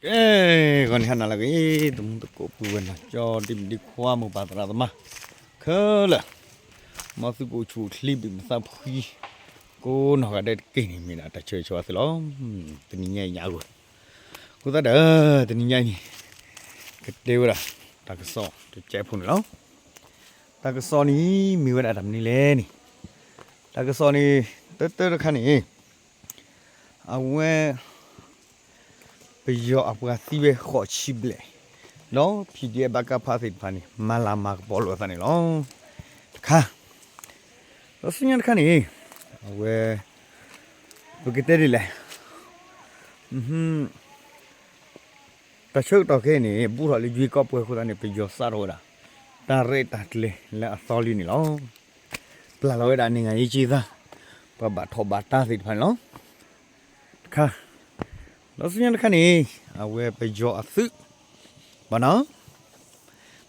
ကဲ, ဂီၤနံၤဟါနၤလၢအဂ့ၤ, သမူသကိးပုၢ်ဝဲၢ်နီၢ်ကၠီ ဒံမဒံခွါ မိၢ်ပၢ်သရၣ်သမါခဲလၢာ်, မ်သုကအိၣ်ဆူၣ်အိၣ်ချ့ ဘံၣ်မုာ်သးဖှံ ကိးနီၢ်ဂၤဒဲးတက့ၢ်န့ၣ် မ့ၢ်ဒၣ်တၢ်ဆၢဂ့ၤဆၢဝါသုလီၤ. တနံၤညါအံၤညါအဂီၢ်, အဃိသတးဒီး တနံၤညါအံၤန့ၣ် ကတဲဝဲဒၣ် တၢ်ကစီၣ်တစဲးဖိန့ၣ်လီၤ. တၢ်ကစီၣ်န့ၣ် မ့ၢ်ဝဲဒၣ်တၢ်မနုၤလဲၣ်န့ၣ်, တၢ်ကစီၣ်န့ၣ် တၢတၢတခါန့ၣ် အဝဲ ပယီၤအပှၤသံဝဲဃိးဆံဘျဲၣ်, ဒီး PDF ဘၣ်ကဖၣ်သ့ၣ်တဖၣ်န့ၣ် မၤလၤမၤကပီၤလိာ်အသးန့ၣ်လီၤ. တခါ, ဒီးဆူညါတခါန့ၣ် အဝဲ ပကတဲဒ်လဲၣ်, တၢ်ဆၢကတီၢ်ခဲအံၤန့ၣ် ဘူးထီၣ်လၢယွ့ကီးပှဲၤအဃိသတးန့ၣ် ပယီၤစးထီၣ်ဝဲဒၣ် တၢ်ရဲၣ်တၢ်ကျဲၤလၢအသီလံန့ၣ်လီၤ. ပျၢ်လီၤဝဲဒၣ် နံၣ်ဂၤယ့က့သါ ပှၤဘၣ်ထီၣ်ဘၣ်တၢ်သ့ၣ်တဖၣ်န့ၣ်လီၤ. တခါ, ဒီးဆူညါတခါန့ၣ် အဝဲပယီၤအသုး ဘၣ်နီၤ,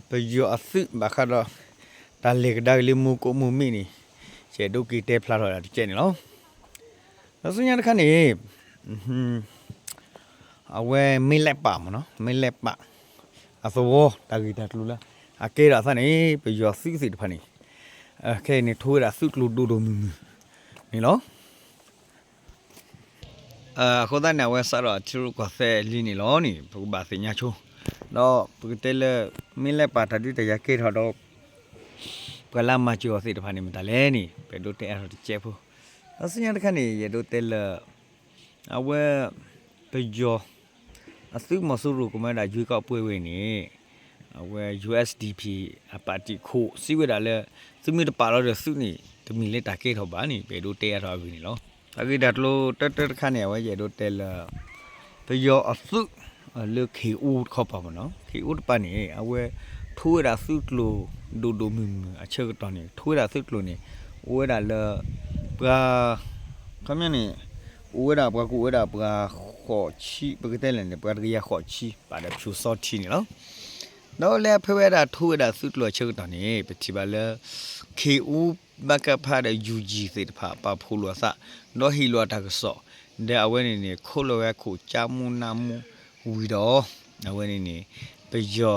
ပယီၤအသုးဘၣ်ဃးဒီး တၢ်လဲၤကဒါက့ၤလၢမူကိၣ်မူမ့ၣ်န့ၣ် ယအဲၣ်ဒိးက့ၤတဲဖျါထီၣ်ဝဲဒၣ်တကဲန့ၣ်လီၤ. ဒီးဆူညါတခါန့ၣ် အဝဲမ့ၢ်လဲၣ်ပာ်မ့ၢ်နီၤ, မ့ၢ်လဲၣ်ပာ် အသဝီတၢ်ဂ့ၢ်တၢ်ကျိၤလၢ အကဲထီၣ်အသးန့ၣ် ပယီၤသုးသ့ၣ်တဖၣ်န့ၣ် ခဲအံၤန့ၣ် ထိဝဲဒၣ်သုးကျိၤဒိၣ်ဒိၣ်မုၢ်မုၢ်န့ၣ်လီၤ. အဃိသတးန့ၣ် အဝဲစးထီၣ်အထံရူၢ်ကီၢ်သဲးလံန့ၣ်လီၤန့ၣ် ပကဘၣ်သ့ၣ်ညါဆိ, ဒီးပကတဲလၢ မ့ၢ်လဲၣ်ပာ်တၢ်ဒုးတၢ်ယၤကဲထီၣ်ဒီး ပှၤလၢအမၤစၢၤအီၤသ့ၣ်တဖၣ်န့ၣ် မတၤလဲၣ်န့ၣ် ပအဲၣ်ဒိးတဲအါထီၣ်တစဲးဖိ, ဒီးဆူညါတခါန့ၣ် ယအဲၣ်ဒိးတဲလၢ အဝဲ ပယီၤ အသုးမီၤစိရိၤကမၣ်ဝဲဒၣ်ယွ့ကီးပှဲၤဝဲန့ၣ် အဝဲ ယူၣ်အၣ်စၣ်ဒီၣ်ပံၣ် အပာ်တံၣ်ခိၣ်စံးဝဲဒၣ်လၢ သုမ့ၢ်တပာ်လီၤဒီးသုးန့ၣ် တမ့ၢ်လၢတၢ်ကဲထီၣ်ဘၣ်န့ၣ် ပအဲၣ်ဒိးတဲအါထီၣ်အဂ့ၢ်န့ၣ်လီၤ. တၢ်ဂ့ၢ်တၢ်ကျိၤတၢတၢတခါန့ၣ် အဝဲယအဲၣ်ဒိးတဲလၢ ပယီၤအသုး လၢခ့ၣ်အူတခီပၤမ့ၢ်နီၤ, ခ့ၣ်အူတပၤန့ၣ် အဝဲ ထိဝဲဒၣ်သုးကျိၤဒိၣ်ဒိၣ်မုၢ်မုၢ်အဆၢကတီၢ်န့ၣ် ထိဝဲဒၣ်သုးကျိၤန့ၣ် အိၣ်ဝဲဒၣ်လၢ ပှၤ ခီပညီန့ၣ် အိၣ်ဝဲဒၣ်ပှၤကအိၣ်ဝဲဒၣ်ပှၤဃိးဆံ ပကတဲလဲၣ်န့ၣ် ပှၤတကယၤဃိးဆံ ပာ်ဒီးဖၠိၣ်စီထံန့ၣ်လီၤ. ဒီးလၢအဖဲဝဲဒၣ်ထိဝဲဒၣ်သုးကျိၤအဆၢကတီၢ်န့ၣ် ပထံၣ်ဘၣ်လၢ ခ့ၣ်အူ ဘၣ်ကဖၣ်ဒီး ယူၣ်ယံၣ်သ့ၣ်တဖၣ် ပာ်ဖှိၣ်လိာ်အသး ဒီးဟ့ၣ်လိာ်အတၢ်ကစီၣ် ဒီးအဝဲန့ၣ်န့ၣ် ခိၣ်လီၤဝဲခိၣ်ကၠါမူနၢမူဝံၤဒီး အဝဲန့ၣ်န့ၣ် ပယီၤ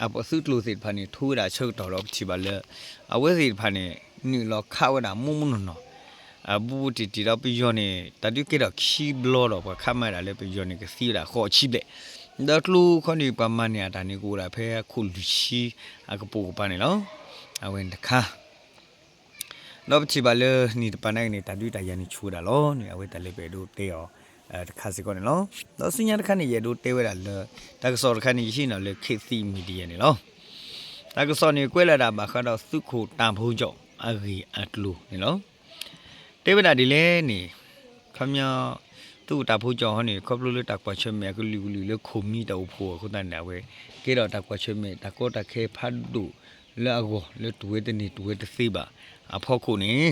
အသုးကျိၤသ့ၣ်တဖၣ်န့ၣ် ထိဝဲဒၣ်အဆၢကတီၢ်ဒီးပထံၣ်ဘၣ်လၢ အဝဲသ့ၣ်တဖၣ်န့ၣ် နုာ်လီၤခးဝဲဒၣ်မိၢ်မိၢ်နီၢ်နီၢ် အဘူးဘူးတံၢ်တံၢ်ဒီးပယီၤန့ၣ် တၢ်ဒုးကဲထီၣ်ခံဘျီဒီး ပှၤခးမၤဒၣ်လၢပယီၤန့ၣ် ကသံဝဲဒၣ်ဃိးဆံဘျဲၣ်, ဒီးကျိခီန့ၣ် ပှၤမၤန့ၢ်အတၢ်န့ၣ် ကအိၣ်ဒၣ်ဖဲအခိၣ်လွံၢ်ဆံ အကပိာ်ကပၤန့ၣ်လီၤ. အဝဲန့ၣ်တခါ ဒီးပထံၣ်ဘၣ်လၢနံၣ်တပၤနာ်က့န့ၣ် တၢ်ဒုးတၢ်ယၤန့ၣ်ဆူၣ်ဝဲဒၣ်လီၤန့ၣ် အဝဲတၢ်လၢပအဲၣ်ဒိးတဲအီၤ တခါစ့ၢ်ကီးန့ၣ်လီၤ. ဒီးဆူညါတခါန့ၣ် ယအဲၣ်ဒိးတဲဝဲဒၣ်လၢ တၢ်ကစီၣ်တခါန့ၣ် ယဟံးန့ၢ်လၢ ခေတ်သစ် Media န့ၣ်လီၤ. တၢ်ကစီၣ်န့ၣ် ကွဲးလီၤဒၣ်ဘၣ်ဃးဒီးသုးခိၣ်တၢ်ဖိကၠီၣ်အဂ့ၢ်အကျိၤန့ၣ်လီၤ. တဲဝဲဒၣ်ဒ်လဲၣ်န့ၣ် ခီပညီ သုးခိၣ်တၢ်ဖိကၠီၣ်ဟီန့ၣ် ခီဖျိလၢတၢ်ကွၢ်ဆၢၣ်မဲာ်အကလုာ်ကလုာ်လၢခိၣ်မံတၢ်အိၣ်ဖှိၣ်အဃိသတးန့ၣ် အဝဲ ကဲထီၣ်တၢ်ကွၢ်ဆၢၣ်မဲာ်တၢ်ကီတၢ်ခဲဖးဒိၣ်လၢအဂီၢ် လၢတုၤဝဲတန့ၢ်တုၤဝဲတသ့ဘၣ်အဖီခိၣ်န့ၣ်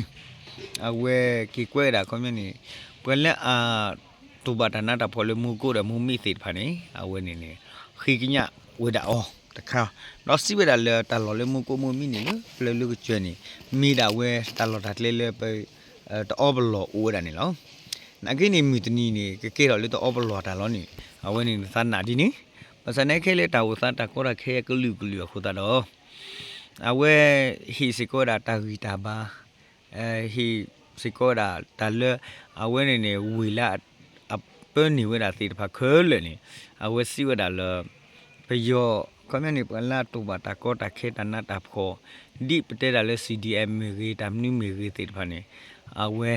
အဝဲက့ၤကွဲးဝဲဒၣ်ခီပညီန့ၣ် ပှၤလၢအ တူၢ်ဘၣ်တၢ်နးတၢ်ဖှီၣ်လၢမူကိၣ်ဒီးမူမ့ၣ်သ့ၣ်တဖၣ်န့ၣ် အဝဲန့ၣ်န့ၣ် ဃ့ကညးဝဲဒၣ်အီၤတခါ, ဒီးစံးဝဲဒၣ်လၢတၢ်လီၢ်လၢမူကိၣ်မူမ့ၣ်န့ၣ် လၢပျၢၤလၢကစၢၢ်န့ၣ် မ့ၢ်ဒၣ်ဝဲတၢ်လီၢ်တၢ်ကျဲလၢပ တအီပလီၢ်အိၣ်ဝဲဒၣ်န့ၣ်လီၤ. နာ်က့န့ၣ် မုၢ်တနံၤန့ၣ် ကကဲထီၣ်လၢတအီပလီၢ်တၢ်လီၢ်န့ၣ် အဝဲန့ၣ်သးနးဒ်န့ၣ်, ဘၣ်ဆၣ်န့ၣ်ခဲလၢာ်တၢ်အိၣ်သးတၢ်ကီတၢ်ခဲအကလုာ်ကလုာ်အဃိသတးဒီး အဝဲဟ့ၣ်စ့ၢ်ကီးဝဲဒၣ်တၢ်ဂံၢ်တၢ်ဘါ ဟ့ၣ်စ့ၢ်ကီးဝဲဒၣ်တၢ်လၢ အဝဲန့ၣ်န့ၣ် ဝ့ၢ်လၢ အပၢန့ၢ်ဝဲဒၣ်သ့ၣ်တဖၣ်ခဲလၢာ်န့ၣ် အဝဲစံးဝဲဒၣ်လၢ ပယီၤ ခီပညီန့ၣ် ပှၤလၢအတူၢ်ဘၣ်တၢ်ကီတၢ်ခဲတၢ်နးတၢ်ဖှီၣ် ဒ်ပတဲဒၣ်လၢ CDM မ့ၢ်ဂ့ၤ တၢ်မနုၤမ့ၢ်ဂ့ၤသ့ၣ်တဖၣ်န့ၣ် အဝဲ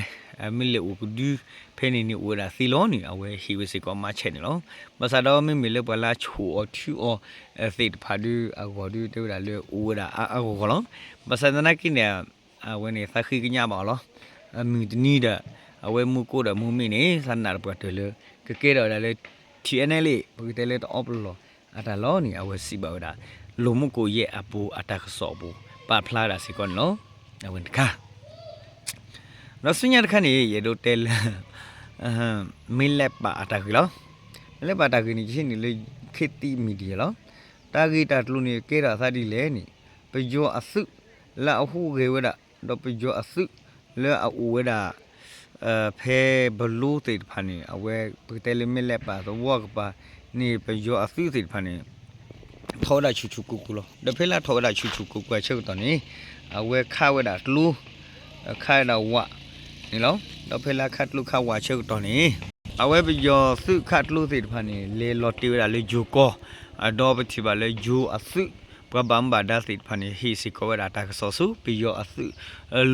မ့ၢ်လဲၤအိၣ်ကဒု ဖဲန့ၣ်န့ၣ်အိၣ်ဝဲဒၣ်သ့လီၤန့ၣ် အဝဲဟ့ၣ်ဝဲစ့ၢ်ကီးမၤဆဲးန့ၣ်လီၤ. ဘၣ်ဆၣ်ဒီးမ့မ့ၢ်လၢပှၤလၢအဆိၣ်အီၤထုအီၤသ့ၣ်တဖၣ်ဒု အဂီၢ်ဒုတဲဝဲဒၣ်လၢအိၣ်ဝဲဒၣ်အါအါဂီၢ်ဂီၢ်လီၤ. ဘၣ်ဆၣ်သနာ်က့န့ၣ် အဝဲန့ၣ်သးဃ့ကညးဘၣ်အီၤလီၤ. မုၢ်တနံၤဒီး အဝဲမူကိၣ်ဒီးမူမ့ၣ်န့ၣ် သးနးတပှၢ်တၢၢ်လၢ ကကဲထီၣ်ဝဲဒၣ်လၢ TNLA ပကတဲလၢတအီပလီၢ်အတၢ်လီၢ်န့ၣ် အဝဲစံးဘၣ်ဝဲဒၣ် လိာ်မူကိၣ်ယဲၢ်အပူၤအတၢ်ကစီၣ်အပူၤ ပာ်ဖျါဒၣ်စ့ၢ်ကီးန့ၣ်လီၤ. အဝဲန့ၣ်တခါ ဒီးဆူညါတခါန့ၣ် ယအဲၣ်ဒိးတဲလၢ မ့ၢ်လဲၣ်ပာ်အတၢ်ဂ့ၢ်လီၤ. မ့ၢ်လဲၣ်ပာ်တၢ်ဂ့ၢ်န့ၣ် ယဟံးန့ၢ်လၢ ခေတ်သစ် Media လီၤ. တၢ်ဂ့ၢ်တၢ်ကျိၤန့ၣ် ကဲထီၣ်အသးဒ်လဲၣ်န့ၣ် ပယီၤအသုးလၢအဟူးဂဲၤဝဲဒၣ် ဒီးပယီၤအသုးလၢအအိၣ်ဝဲဒၣ် ဖဲပလိသ့ၣ်တဖၣ်န့ၣ် အဝဲပကတဲလၢမ့ၢ်လဲၣ်ပာ်သဝီကပၤ န့ၣ် ပယီၤအသုးသ့ၣ်တဖၣ်န့ၣ် ထီၣ်ဝဲဒၣ်ဆူၣ်ဆူၣ်ကိၢ်ကိၢ်လီၤ. ဒီးဖဲလၢထီၣ်ဝဲဒၣ်ဆူၣ်ဆူၣ်ကိၢ်ကိၢ်အဆၢကတီၢ်န့ၣ် အဝဲခးဝဲဒၣ်ကျိ ခးဝဲဒၣ်ဝးန့ၣ်လီၤ. ဒီးဖဲလၢခးကျိခးဝးဆၢကတီၢ်န့ၣ် အဝဲပယီၤသုးခးကျိသ့ၣ်တဖၣ်န့ၣ် လဲၤလီၤတ့ၢ်ဝဲဒၣ်လၢယိၤကီၢ်, ဒီးပထံၣ်ဘၣ်လၢယိၤအသုး ပှၤဘၣ်မူဘၣ်ဒါသ့ၣ်တဖၣ်န့ၣ် ဟ့ၣ်စ့ၢ်ကီးဝဲဒၣ်တၢ်ကစီၣ်ဆူ ပယီၤအသုး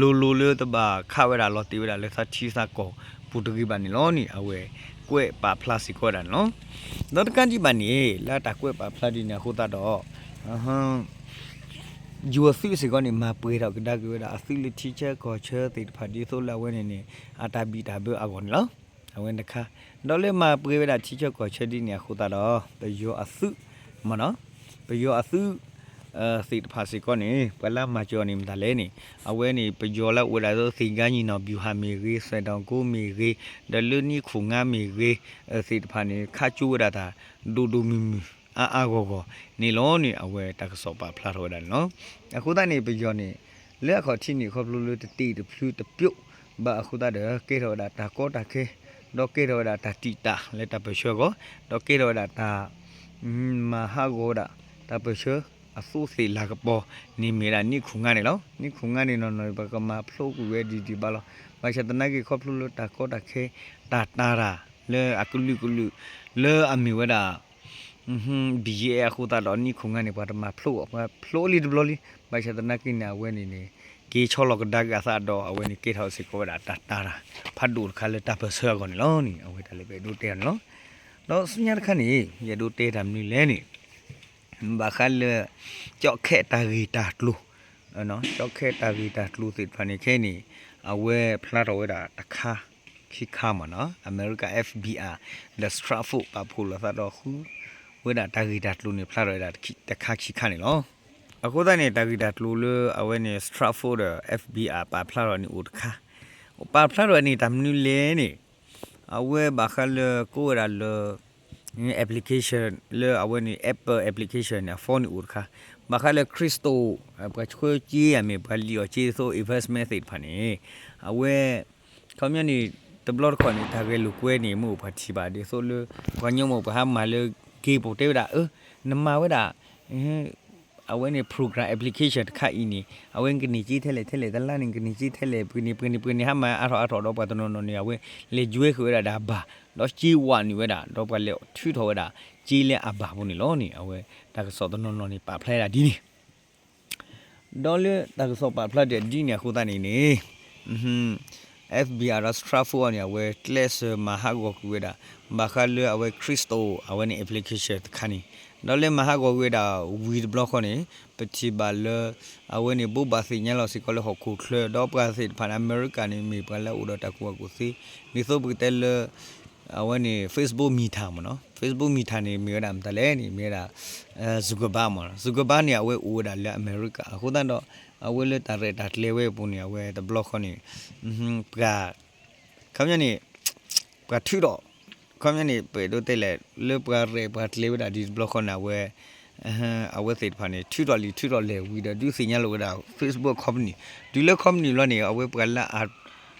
လိၤလိၤလၢတဘၣ်ခးဝဲဒၣ်လီၤတ့ၢ်ဝဲဒၣ်လၢသးထံသးကီၢ်ပူၤတဂ့ၤဘၣ်န့ၣ်လီၤန့ၣ် အဝဲကွဲးပာ်ဖျါစ့ၢ်ကီးဝဲဒၣ်န့ၣ်လီၤ. ဒီးတကးဒံးဘၣ်န့ၣ် လၢတၢ်ကွဲးပာ်ဖျါဒ်န့ၣ်အဃိသတးဒီး ယိၤအသုးစ့ၢ်ကီးန့ၣ် မၤပှဲၤထီၣ်ကဒါက့ၤဝဲဒၣ်အသုးလၢထံဆၢကီၢ်ဆၢသ့ၣ်တဖၣ်ဒ်သိးလၢအဝဲန့ၣ်န့ၣ် အတၢ်ဘံၣ်တၢ်ဘၢအဂီၢ်န့ၣ်လီၤ. အဝဲတခါ ဒီးလၢမၤပှဲၤဝဲဒၣ်ထံဆၢကီၢ်ဆၢဒ်န့ၣ်အဃိသတးဒီး ပယီၤအသုး မ့ၢ်နီၤ ပယီၤအသုး သ့ၣ်တဖၣ်စ့ၢ်ကီးန့ၣ် ပှၤလၢမၤစၢၤအီၤန့ၣ်မတၤလဲၣ်န့ၣ် အဝဲန့ၣ် ပယီၤလၢအိၣ်ဝဲဒၣ်သိး သင်္ဃန်းညီနောင်ဗျူဟာမ့ၢ်ဂ့ၤ, စွယ်တောင်ကုန်းမ့ၢ်ဂ့ၤ, ဒီးလၢနံၣ်ခိၣ်ငါမ့ၢ်ဂ့ၤ သ့ၣ်တဖၣ်န့ၣ် ခးကၠိဝဲဒၣ်တၢ် ဒိၣ်ဒိၣ်မုၢ်မုၢ် အါအါဂီၢ်ဂီၢ်န့ၣ်လီၤန့ၣ် အဝဲတၢ်ကစီၣ်ပာ်ဖျါထီၣ်ဝဲဒၣ်န့ၣ်လီၤ. အဃိသတးန့ၣ် ပယီၤန့ၣ် လၢအခီၣ်ထံးန့ၣ် ခီဖျိလၢတတ့ၢ်တဖျုးတပျိးဘၣ်အဃိသတးဒီး ကဲထီၣ်ဝဲဒၣ်တၢ်ကီတၢ်ခဲ, ဒီးကဲထီၣ်ဝဲဒၣ်တၢ်တံာ်တာ်လၢတၢ်ပၢၢ်ဆၢအဂီၢ်, ဒီးကဲထီၣ်ဝဲဒၣ်တၢ် မၤဟးဂီၤဝဲဒၣ် တၢ်ပၢၢ်ဆၢအသိသ့ၣ်လၤကပီၤန့ၣ်မ့ၢ်ဝဲဒၣ်နံၣ်ခိၣ်ငါန့ၣ်လီၤ. နံၣ်ခိၣ်ငါန့ၣ်နီၢ်နီၢ် ပကမၤဖျိကွံာ်ဝဲဒံးဒံးဘၣ်လီၤ. ဘၣ်ဆၣ်သနာ်က့ ခီဖျိလၢတၢ်ကီတၢ်ခဲ တၢ်တာ်တၢ် လၢအကလုာ်ကလုာ် လၢအမ့ၢ်ဝဲဒၣ် ဘံၣ်ယဲအဃိသတးဒီး နံၣ်ခိၣ်ငါန့ၣ် ပှၤတမၤဖျိအီၤ, ပှၤဖျိလံတဘျီလံ. ဘၣ်ဆၣ်သနာ်က့န့ၣ် အဝဲန့ၣ်န့ၣ် က့ၤဆီလီၤကဒါက့ၤအသးဒီး အဝဲန့ၣ်ကဲထီၣ်စ့ၢ်ကီးဝဲဒၣ်တၢ်တာ်တၢ် ဖးဒိၣ်တခါလၢတၢ်ပၢၢ်ဆၢအဂီၢ်န့ၣ်လီၤန့ၣ် အဝဲတၢ်လၢပအဲၣ်ဒိးတဲအီၤန့ၣ်လီၤ. ဒီးဆူညါတခါန့ၣ် ယအဲၣ်ဒိးတဲတၢ်မနုၤလဲၣ်န့ၣ် ဘၣ်ဃးလၢ ကၠီၣ်ခဲတၢ်ဂ့ၢ်တၢ်ကျိၤ ကၠီၣ်ခဲတၢ်ဂ့ၢ်တၢ်ကျိၤသ့ၣ်တဖၣ်န့ၣ် ခဲအံၤန့ၣ် အဝဲဖျါထီၣ်ဝဲဒၣ်တခါ ခံခါမ့ၢ်နီၤ အမဲရကၤ F B I ဒီး Stratfor ပာ်ဖှိၣ်လိာ်သးဒီးဃုဝဲဒၣ်တၢ်ဂ့ၢ်တၢ်ကျိၤန့ၣ် ဖျါထီၣ်ဝဲဒၣ်တခါခံခါန့ၣ်လီၤ. အဃိသတးန့ၣ် တၢ်ဂ့ၢ်တၢ်ကျိၤလၢအဝဲန့ၣ် Stratfor ဒီး F B I ပာ်ဖျါထီၣ်န့ၣ်အိၣ်တခါ, ပာ်ဖျါထီၣ်န့ၣ် တၢ်မနုၤလဲၣ်န့ၣ် အဝဲဘၣ်ဃးလၢကိးဝဲဒၣ်လၢ application လၢအဝဲန့ၣ် Apple application န့ၣ် အ phone န့ၣ်အိၣ်တခါ, ဘၣ်ဃးလၢ crypto ပှၤဆှၢစ့အမ့ၢ် ပှၤလံၣ်အီၣ်စ့ဒ်သိး investment သ့ၣ်တဖၣ်န့ၣ် အဝဲ ခီပညီန့ၣ် တဘျီတခီၣ်န့ၣ် တၢ်ဂဲၤလိာ်ကွဲန့ၣ် မ့ၢ်အိၣ်ပှၤထံၣ်ဘၣ်ဒ်သိးလၢ ပှၤကညီမိၢ်ပှၤဟါမၢ်လၢ က့ၤပိာ်တဲဝဲဒၣ် အၢ နမၤဝဲဒၣ် အဝဲန့ၣ် program application တခါအံၤန့ၣ် အဝဲနကန့ၢ်စ့ထဲလဲၣ်ထဲလဲၣ် တလါန့ၣ် နကန့ၢ်စ့ထဲလဲၣ် ပှဲၤန့ၣ်ပှဲၤန့ၣ်ပှဲၤန့ၣ် ဟါမၢ်အါထီၣ်အါထီၣ်ဒီးပှၤတနီၤနီၤန့ၣ် အဝဲလဲၤယွဲဃုာ်ဝဲဒၣ်ဒီးအဘၣ် ဒီးစ့ဝးနုာ်ဝဲဒၣ် ဒီးပှၤလဲၤထုးထီၣ်ဝဲဒၣ် စ့လၢအဘၣ်ပူၤန့ၣ်လီၤန့ၣ် အဝဲတၢ်ကစီၣ်တနီၤနီၤန့ၣ် ပာ်ဖျါဝဲဒၣ်ဒ်န့ၣ် ဒီးလၢတၢ်ကစီၣ်ပာ်ဖျါဒ်ဒ်န့ၣ်အဃိသတးန့ၣ်န့ၣ် F B I ဒီး Stratfor န့ၣ် အဝဲကျဲးစၢးမၤဟးဂီၤကွံာ်ဝဲဒၣ် ဘၣ်ဃးလၢအဝဲ crypto အဝဲန့ၣ် application တခါန့ၣ် ဒီးလၢမၤဟးဂီၤကွံာ်ဝဲဒၣ်ဝံၤတဘျီဃီန့ၣ် ပထံၣ်ဘၣ်လၢ အဝဲန့ၣ် ဘိးဘၣ်သ့ၣ်ညါလီၤစ့ၢ်ကီးလၢဟီၣ်ခိၣ်ချၢ ဒီးပှၤသ့ၣ်တဖၣ်န့ၣ် အမဲရကၤန့ၣ် မ့ၢ်ပှၤလၢအအိၣ်ဒီးတၢ်ကူၣ်ဘၣ်ကူၣ်သ့ ဒ်သိးပကတဲလၢ အဝဲန့ၣ် Facebook Meta မ့ၢ်နီၤ Facebook Meta န့ၣ် မ့ၢ်ဝဲဒၣ်မတၤလဲၣ်န့ၣ် မ့ၢ်ဝဲဒၣ် Zuckerberg မ့ၢ်နီၤ Zuckerberg န့ၣ် အဝဲအိၣ်ဝဲဒၣ်လၢအမဲရကၤ အဃိသတးဒီး အဝဲလၢတၢ်ရဲၣ်တၢ်ကျဲၤဝဲအပူၤန့ၣ် အဝဲတဘျီဃီန့ၣ် ပှၤ ခီပညီန့ၣ် ပှၤထုးထီၣ် ခီပညီန့ၣ် ပအဲၣ်ဒိးတဲလဲၣ် လၢပှၤရဲၣ်ပှၤကျဲၤဝဲဒၣ်ဒ်တဘျီဃီန့ၣ် အဝဲ အဝဲသ့ၣ်တဖၣ်န့ၣ် ထုးထီၣ်လံာ်ထုးထီၣ်လဲၢ်ဝံၤဒီး ဒုးသ့ၣ်ညါလိာ်ဝဲဒၣ် Facebook company တုၤလၢ company ဘျီန့ၣ် အဝဲပှၤလၢအ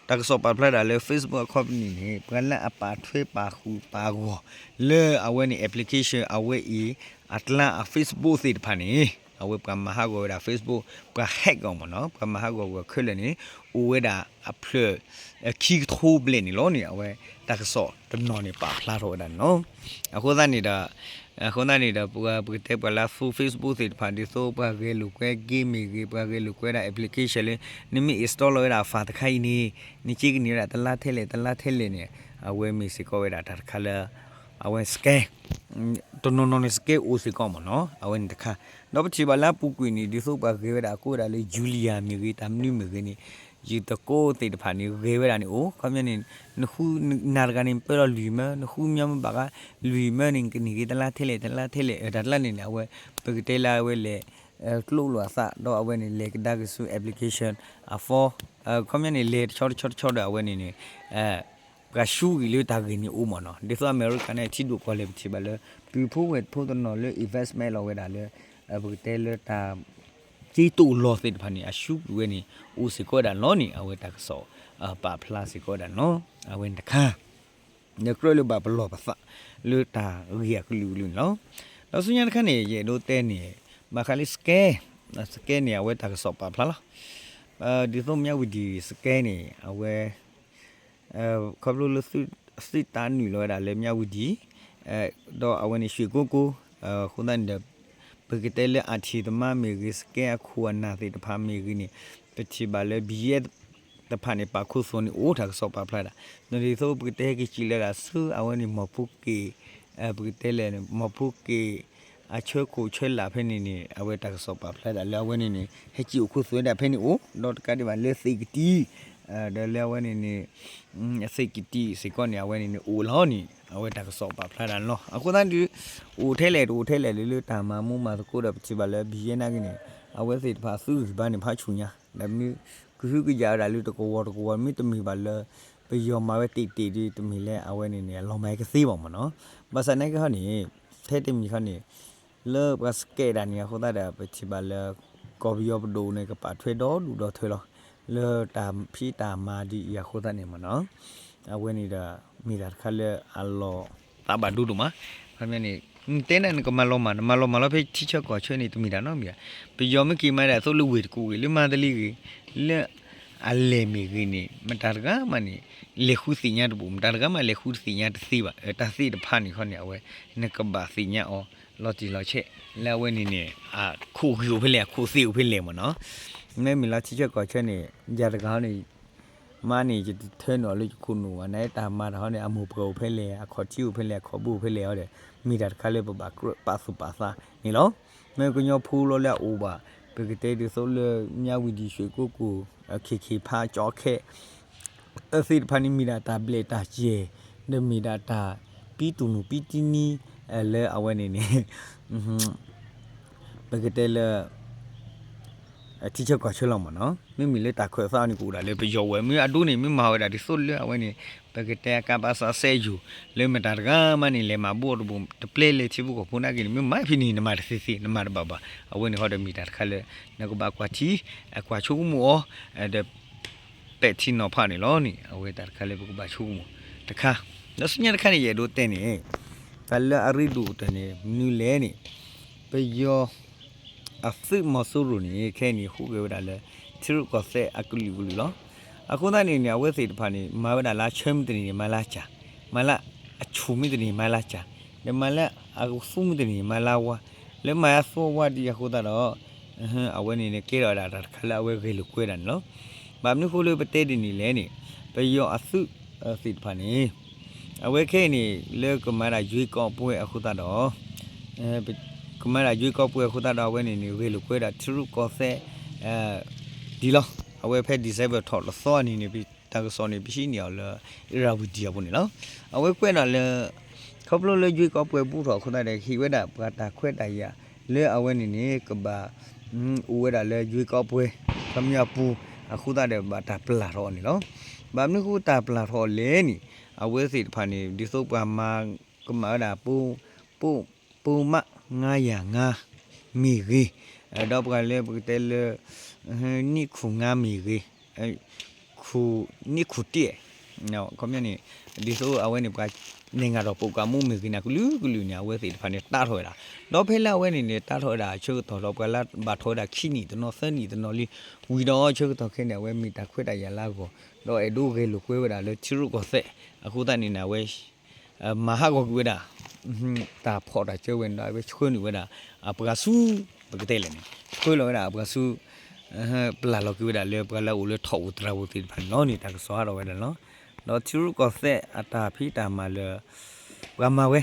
တၢ်ကစီၣ်ပာ်ဖျါဒၣ်လၢ Facebook company န့ၣ် ပှၤလၢအပာ်ထွဲပာ်ဃုာ်ပာ်ဂီၢ် လၢအဝဲန့ၣ် application အဝဲအံၤ အကျါအ Facebook သ့ၣ်တဖၣ်န့ၣ် အဝဲပှၤမၤဟးဂီၤဝဲဒၣ် Facebook ပှၤ hack အီၤမ့ၢ်နီၤ ပှၤမၤဟးဂီၤဝဲခဲလၢာ်န့ၣ် အိၣ်ဝဲဒၣ်အဖျၢၣ် ခံကထိဘျဲၣ်န့ၣ်လီၤန့ၣ် အဝဲတၢ်ကစီၣ်တနီၤန့ၣ် ပာ်ဖျါထီၣ်ဝဲဒၣ်န့ၣ်လီၤ. အဃိသတးန့ၣ်ဒီး အဃိသတးန့ၣ်ဒီး ပှၤပကတဲပှၤလၢအသူ Facebook သ့ၣ်တဖၣ် ဒ်သိးပှၤဂဲၤလိာ်ကွဲ game မ့ၢ်ဂ့ၤ ပှၤဂဲၤလိာ်ကွဲဒၣ် application လၢ နမ့ၢ် install လီၤဝဲဒၣ် file တခါအံၤန့ၣ် နက့ၤကန့ၢ်ဝဲဒၣ်တလါထဲလဲၣ် တလါထဲလဲၣ်န့ၣ် အဝဲမ့ၢ်စ့ၢ်ကီးဝဲဒၣ်တၢ်တခါလၢ အဝဲ scam တနီၤနီၤန့ၣ် scam အိၣ်စ့ၢ်ကီးမ့ၢ်နီၤ အဝဲန့ၣ်တခါ ဒီးပထံၣ်ဘၣ်လၢအပူၤကွံာ်န့ၣ် ဒ်သိးပှၤဂဲၤဝဲဒၣ်ကိးဝဲဒၣ်လၢ Julia မ့ၢ်ဂ့ၤ တၢ်မနုၤမ့ၢ်ဂ့ၤန့ၣ် ယသကိးသ့ၣ်တဖၣ်န့ၣ် ဂဲၤဝဲဒၣ်န့ၣ်အိၣ် ခီပညီန့ၣ် နဃုနၤတဂၤန့ၣ် ပၢလီၤလွံၢ်မၢ နဃုမၠီမ့ၢ်ဘၣ်ဂၤ လွံၢ်မၢန့ၣ် နကန့ၢ်က့ၤတလါထဲလဲၣ် တလါထဲလဲၣ် တၢ်တလါန့ၣ်န့ၣ် အဝဲ ပကတဲလၢအဝဲလဲၤ ကျိးလိာ်အသး ဒီးအဝဲန့ၣ် လဲၤကဒါက့ၤဆူ application အ form ခီပညီန့ၣ် လဲၤတဆီတဆီတဆီဒီးအဝဲန့ၣ်န့ၣ် ပှၤဆူဂံၢ်လၢတၢ်ဂ့ၢ်န့ၣ်အိၣ်မ့ၢ်နီၤ ဒ်သိးအမဲရကၤန့ၣ် ထံဒိၣ်ကီၢ်လဲၢ်ပထံၣ်ဘၣ်လၢ ပုၢ်ဖိဝဲၢ်ဖိတနီၤလၢ investment လီၤဝဲဒၣ်လၢ ပကတဲလၢတၢ် က့တိာ်လီၤသ့ၣ်တဖၣ်န့ၣ် အဆူကွံာ်ဝဲန့ၣ် အိၣ်စ့ၢ်ကီးဝဲဒၣ်လီၤန့ၣ် အဝဲတၢ်ကစီၣ် ပာ်ဖျါစ့ၢ်ကီးဝဲဒၣ်န့ၣ်လီၤ အဝဲန့ၣ်တခါ ဒီးကြၢးလၢဘၣ်ပလီၢ်ပသးလၢတၢ်ဂ့ၢ်အကလုာ်ကလုာ်န့ၣ်လီၤ. ဒီးဆူညါတခါန့ၣ် ယအဲၣ်ဒိးတဲန့ၣ် ဘၣ်ဃးလၢ scam, scam န့ၣ် အဝဲတၢ်ကစီၣ်ပာ်ဖျါလီၤ. ဒ်သိး မြဝတီ scam န့ၣ် အဝဲ ခီဖျိလၢ သုတၢ်နုာ်လီၤဝဲဒၣ်လၢ မြဝတီ ဒီးအဝဲန့ၣ် ရွှေကုက္ကို အဃိသတးန့ၣ်ဒီး ပကတဲလၢအထံၣ်သမါမ့ၢ်ဂ့ၤ scam အခိၣ်အနၢ်သ့ၣ်တဖၣ်မ့ၢ်ဂ့ၤန့ၣ် ပထံၣ်ဘၣ်လၢ ဘံယဲၢ် တဖၣ်န့ၣ် ပာ်ခူသူၣ်န့ၣ်အိၣ်တၢ်ကစီၣ်ပာ်ဖျါဒၣ်, ဒ်သိးပကတဲဟဲက့ၤစံးလဲၤဒၣ်ဆူ အဝဲန့ၣ် မီၢ်ဖူက့ၣ် ပကတဲလဲၣ်န့ၣ် မီၢ်ဖူက့ၣ် အဆၢခိၣ်ဆၢလာ်ဖဲန့ၣ်န့ၣ် အဝဲတၢ်ကစီၣ်ပာ်ဖျါဒၣ်လၢအဝဲန့ၣ်န့ၣ် ဟဲက့ၤအိၣ်ခူသူၣ်ဝဲဒၣ်ဖဲန့ၣ်အိၣ် ဒီးတကးဒံးဘၣ်လၢသ့ၣ်ကတံၢ် ဒီးလၢအဝဲန့ၣ်န့ၣ် သ့ၣ်ကတံၢ်စ့ၢ်ကီးန့ၣ် အဝဲန့ၣ်န့ၣ်အိၣ်လီၤန့ၣ် အဝဲတၢ်ကစီၣ်ပာ်ဖျါဒၣ်န့ၣ်လီၤ. အဃိသတးဒီး အိၣ်ထဲလဲၣ်တအိၣ်ထဲလဲၣ် လၢလၢတၢ်မၤမူမၤသကိးဒီး ပထံၣ်ဘၣ်လၢ ဘံယဲၢ် နာ်က့န့ၣ် အဝဲသ့ၣ်တဖၣ်သုဂံၢ်ဘါန့ၣ်ဖးဆူၣ်ညါ ဒီးမ့ၢ်ကဟုကယာ်ဝဲဒၣ်လၢတကဝီၤတကဝီၤ မ့တမ့ၢ်ဘၣ်လၢ ပယီၤမၤဝဲတ့ၢ်တ့ၢ်ဒီး တမ့ၢ်လၢအဝဲန့ၣ်န့ၣ် အလီၤမၢ်ကသ့ဘၣ်မ့ၢ်နီၤ. ဘၣ်ဆၣ်နာ်က့ဟီန့ၣ် ထဲတမံၤခီန့ၣ် လၢပှၤ scam ဒၣ်န့ၣ်အဃိသတးဒီး ပထံၣ်ဘၣ်လၢ ကီၢ်ပယီၤပဒိၣ်န့ၣ် ကပာ်ထွဲဒီဒူၣ်ဒီထၢလီၤ လၢတၢ်ဖံးတၢ်မၤဒ်အံၤအဃိသတးန့ၣ်မ့ၢ်နီၤ အဝဲန့ၣ်ဒီး မ့ၢ်တၢ်တခါလၢအလီၤသးဘၣ်ဒိဒိၣ်မး. ခီပညီန့ၣ် နတဲန့ၣ်နကမၤလီၤမၢ် နမၤလီၤမၢ်လီၤဖဲထံဆၢကီၢ်ဆၢန့ၣ် တမ့ၢ်တၢ်နီတမံၤဘၣ်. ပယီၤမ့ၢ်က့ၤမၤဒၣ်သိးလၢဝ့ၢ်တကူၣ်ဂ့ၤ လၢမါတလ့ဂ့ၤ လၢအလဲၢ်မ့ၢ်ဂ့ၤန့ၣ် မတၤတဂၤမးန့ၣ် လဲၤဃုသ့ၣ်ညါတဘူၣ် မတၤတဂၤမးလဲၤဃုသ့ၣ်ညါတသ့ဘၣ်. တၢ်သ့ၣ်တဖၣ်န့ၣ်ခီန့ၣ် အဝဲ နကဘၣ်သ့ၣ်ညါအီၤ လီၤတံၢ်လီၤဆဲး လၢအဝဲန့ၣ်န့ၣ် အခိၣ်ဂံၢ်အိၣ်ဖဲလဲၣ် အခိၣ်သ့ၣ်အိၣ်ဖဲလဲၣ်မ့ၢ်နီၤ. မ့မ့ၢ်လၢထံဆၢကီၢ်ဆၢန့ၣ် ယၤတဂၤဟီန့ၣ် မါန့ၣ် ယတထၢနုာ်အီၤလၢယခိၣ်နူာ်ဘၣ် နတၢ်မၤတၢ်ဟီန့ၣ် အမိၢ်ပှၢ်အိၣ်ဖဲလဲၣ် အခီၣ်ထံးအိၣ်ဖဲလဲၣ် အခီၣ်ဘိအိၣ်ဖဲလဲၣ်အီၤဒီး မ့ၢ်တၢ်တခါလၢပဘၣ်ပာ်သူၣ်ပာ်သးန့ၣ်လီၤ. မ့ၢ်ကညီဖိလီၤလၢအအိၣ်ဘၣ် ပကတဲဒ်သိးလၢ မြဝတီ ရွှေကုက္ကို ခ့ၣ်ခ့ၣ်ဖးကၠီခဲ သ့ၣ်တဖၣ်န့ၣ် မ့ၢ်ဒၣ်တၢ်ဘျဲၣ်တၢ်စဲၤ ဒီးမ့ၢ်ဒၣ်တၢ်ပံတူၢ်နူၢ်ပံတနံ လၢအဝဲန့ၣ်န့ၣ် ပကတဲလၢ ထံဆၢကီၢ်ဆၢလီၤမ့ၢ်နီၤ. မ့မ့ၢ်လၢတၢ်ခၢၣ်သးန့ၣ် ကအိၣ်ဒၣ်လၢပယီၤဝဲ မ့ၢ်အဒိန့ၣ် မ့ၢ်မၤဝဲဒၣ်ဒ်သိးလၢအဝဲန့ၣ် ပကတဲအကါဘၣ်စးစဲယိာ် လၢမတၤတဂၤမးန့ၣ် လဲၤမၤဘူၣ်အီၤတဘိ တပျဲလဲၤထံဖိကီၢ်ဖိနာ်က့န့ၣ် မ့ၢ်မၤဖဲန့ၣ် နမၤတသ့သ့ နမၤတဘၣ်ဘၣ်. အဝဲန့ၣ်ဃီဒီးမ့ၢ်တၢ်တခါလၢ နကဘၣ်ကွၢ်ထံ ကွၢ်ဆိကမိၣ်အီၤ ဒီး ပဲာ်ထံနီၤဖးန့ၣ်လီၤန့ၣ် အဝဲတၢ်တခါလၢပကဘၣ်ဆိကမိၣ်တခါ. ဒီးဆူညါတခါန့ၣ် ယအဲၣ်ဒိးတဲန့ၣ် တၢ်လၢအရ့ဒိၣ်ကတၢၢ်န့ၣ် မနုၤလဲၣ်န့ၣ် ပယီၤ အသုးမီၤစိရိၤန့ၣ် ခဲအံၤန့ၣ် ဟူးဂဲၤဝဲဒၣ်လၢ ထံရူၢ်ကီၢ်သဲးအကလုာ်ကလုာ်လီၤ. အဃိသတးန့ၣ်န့ၣ် အဝဲသ့ၣ်တဖၣ်န့ၣ် မၤဝဲဒၣ်လၢအဆၢမ့ၢ်တန့ၢ်န့ၣ် မၤလၢကၢ်, မၤလၢအဆူၣ်မ့ၢ်တန့ၢ် မၤလၢကၢ်, ဒီးမၤလၢအကသူမ့ၢ်တန့ၢ် မၤလၢဝါ, လၢမၤလၢသူဝါဒ်အဃိသတးဒီး အဝဲန့ၣ်န့ၣ် ကဲထီၣ်ဝဲဒၣ်တၢ်တခါလၢအဝဲဂဲၤလိာ်ကွဲဒၣ်န့ၣ်လီၤ. ဘၣ်မနုၤဃိလၢပတဲဒ်န့ၣ်လဲၣ်န့ၣ် ပယီၤအသုးသ့ၣ်တဖၣ်န့ၣ် အဝဲခဲအံၤန့ၣ် လၢကမၤဒၣ်ယွ့ကီးပွဲအဃိသတးဒီး ကမၤဒၣ်ယွ့ကီးပွဲအဃိသတးဒီး အဝဲန့ၣ်န့ၣ် ဂဲၤလိာ်ကွဲဒၣ်ထံရူၢ်ကီၢ်သဲး ဒ်လီၤ. အဝဲဖဲ December ထီၣ်တသီအနံၤန့ၣ် တၢ်ကစီၣ်န့ၣ် ပဟံးန့ၢ်အီၤလၢ Irrawaddy အပူၤန့ၣ်လီၤ. အဝဲကွဲးဒၣ်လၢ ခီဖျိလၢယွ့ကီးပွဲဘူးထီၣ်အဃိသတးဒီး ဟ့ၣ်ဝဲဒၣ်ပှၤတၢ်ခွဲးတၢ်ယာ်လၢအဝဲန့ၣ်န့ၣ် ကဘၣ် အိၣ်ဝဲဒၣ်လၢယွ့ကီးပွဲ ခီပညီအပူၤ အဃိသတးဒီး ဘၣ်တၢ်ပျၢ်ထီၣ်အီၤန့ၣ်လီၤ. ဘၣ်မနုၤဃိတၢ်ပျၢ်ထီၣ်အီၤလဲၣ်န့ၣ် အဝဲသ့ၣ်တဖၣ်န့ၣ် ဒ်သိးပှၤမၤ ကမၤဝဲဒၣ် ပိ ပိ ပိမး ငါးရာငါး မ့ၢ်ဂ့ၤ, ဒီးပှၤလၢပကတဲလၢ နံၣ်ခိၣ်ငါမ့ၢ်ဂ့ၤ, ခိၣ် နံၣ်ခိၣ်တ့ၢ် ခီပညီန့ၣ် ဒ်သိးအဝဲန့ၣ် ပှၤ နဲၣ်ငၣ်ထီၣ်ပိာ်ကါမူမ့ၢ်ဂ့ၤန့ၣ် အကလုာ်ကလုာ်န့ၣ် အဝဲသ့ၣ်တဖၣ်န့ၣ် တၢ်ထီၣ်ဝဲဒၣ်, ဒီးဖဲလၢအဝဲန့ၣ်န့ၣ် တၢ်ထီၣ်ဝဲဒၣ်အဆၢကတီၢ်ဒီး ပှၤလၢဘၣ်ထီၣ်ဝဲဒၣ်ခံနံၣ်တနီၤ သၢနံၣ်တနီၤလံ ဝံၤဒီးအဆၢကတီၢ်ခဲအံၤန့ၣ် အဝဲမ့ၢ်တၢ်ခွဲးတၢ်ယာ်လၢအဂီၢ် ဒီးအဲၣ်ဒိးဂဲၤလိာ်ကွဲဝဲဒၣ်လၢထံရူၢ်ကီၢ်သဲး အဃိသတးန့ၣ်န့ၣ် အဝဲ မၤဟးဂီၤကွံာ်ဝဲဒၣ် တၢ်ဖီၣ်တၢ်စၢဝဲန့ၣ်ဒီး အဝဲဆှၢနုာ်ဝဲဒၣ် အပှၤဆူ ပကတဲလဲၣ်န့ၣ် ဆှၢလီၤဝဲဒၣ်အပှၤဆူ ပျၢ်လီၤက့ၤဝဲဒၣ်လၢပှၤလၢအအိၣ်လၢထီၣ်ဧိၤသရၣ်ဧိၤသ့ၣ်တဖၣ်န့ၣ်လီၤန့ၣ် တၢ်ကစီၣ်ဟးထီၣ်ဝဲဒၣ်န့ၣ်လီၤ. ဒီးထံရူၢ်ကီၢ်သဲးအတၢ်ဖံးတၢ်မၤလၢ ပှၤမၤဝဲ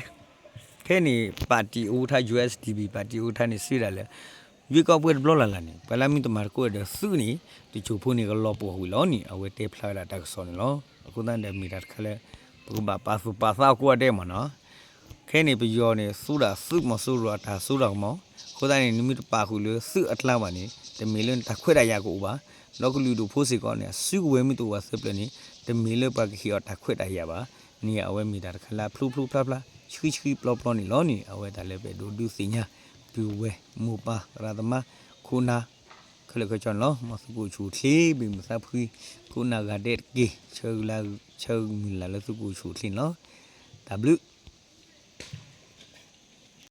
ခဲအံၤန့ၣ် ပၣ်တံၣ်အူထါ ယူႇအၢၣ်ၡ်တီၣ်ဘံၣ် ပၣ်တံၣ်အူထါန့ၣ် စံးဝဲဒၣ်လၢ ယွ့ကီးပွဲတဘျီလၢ်လၢ်န့ၣ် ပှၤလၢမ့ၢ်တမၤသကိးဒီးသုးန့ၣ် တစိၢ်ဖိန့ၣ် ကလီၤပှီၢ်ဝံၤလီၤန့ၣ် အဝဲတဲဖျါဝဲဒၣ်တၢ်ကစီၣ်န့ၣ်လီၤ. အဃိသတးဒီးမ့ၢ်တၢ်တခါလၢ ပကဘၣ်ပာ်သူၣ်ပာ်သးအကိးဂၤဒဲးမ့ၢ်နီၤ. ခဲအံၤန့ၣ် ပယီၤန့ၣ် သူဒၣ်သုးမီၤစိရိၤအတၢ်စိတၢ်ကမီၤ, အဃိသတးန့ၣ် နမ့ၢ်တပာ်ဃုာ်လၢသုးအကျါဘၣ်န့ၣ် တမ့ၢ်လၢနတၢ်ခွဲးတၢ်ယာ်ကအိၣ်ဘၣ်, ဒီးကလုာ်ဒူၣ်ဖိစ့ၢ်ကီးန့ၣ် အစုကဝဲၤမ့ၢ်တအိၣ်ဘၣ်သၢပျၢၤန့ၣ် တမ့ၢ်လၢပှၤကဟ့ၣ်အီၤတၢ်ခွဲးတၢ်ယာ်ဘၣ်န့ၣ် အဝဲမ့ၢ်တၢ်တခါလၢအဖျိဖျိဖျါဖျါ ဆှံဆှံပျီပျီန့ၣ်လီၤန့ၣ် အဝဲတၢ်လၢပအဲၣ်ဒိးဒုးသ့ၣ်ညါ ပုၢ်ဝဲၢ်မိၢ်ပၢ်သရၣ်သမါ ခိၣ်နၢ် ခဲလၢာ်ခဲဆ့န့ၣ်လီၤ. မ်သုကအိၣ်ဆူၣ်အိၣ်ချ့ ဘၣ်မုာ်သးဖှံ ကိးနၢ်ဂၤဒဲးတက့ၢ်. ဆၢဂ့ၤလၢ ဆၢမုၢ်လၢ်လၢသုကအိၣ်ဆူၣ်အိၣ်ချ့န့ၣ်လီၤ. တၢ်ဘျုး.